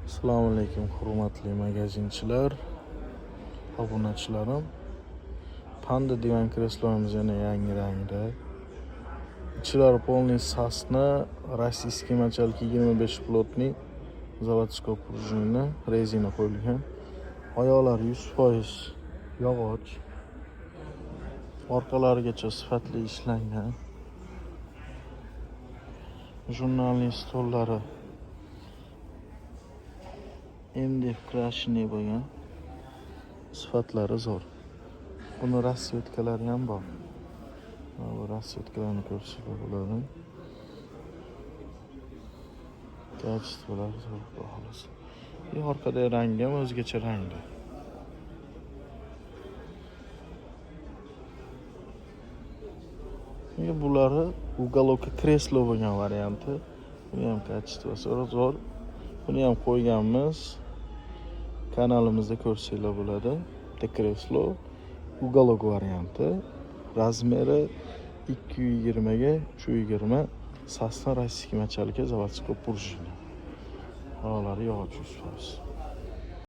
Assalomu alaykum, hurmatli magazinchilar, obunachilarim. Panda divan kreslomiz yana yangi rangda. Ichlari полный сосна, российский мочалки, 25 плотный, заводской пружина, rezina qo'yilgan. Oyoqlari 100% yog'och. Orqalarigacha sifatli ishlangan. Jurnalning stollari MDF крашеный bo'lgan. Sifatlari zo'r. Buni расцветка lari ham bor. Mana bu расцветка larni ko'rsanglar bo'ladi. Качество lari zo'r, xudo xohlasa. И orqadagi rangi ham o'zgacha rangda. И bulari уголок kreslo bo'lgan varianti. Buni ham качество si zo'r. Buni ham qo'yganmiz. Kanalimizda ko'rsanglar bo'ladi. Bitta kreslo уголок varianti. Размер i 220 ga 320, сосна, российский мочалка, заводской пружина. Oralari yog'och 100%.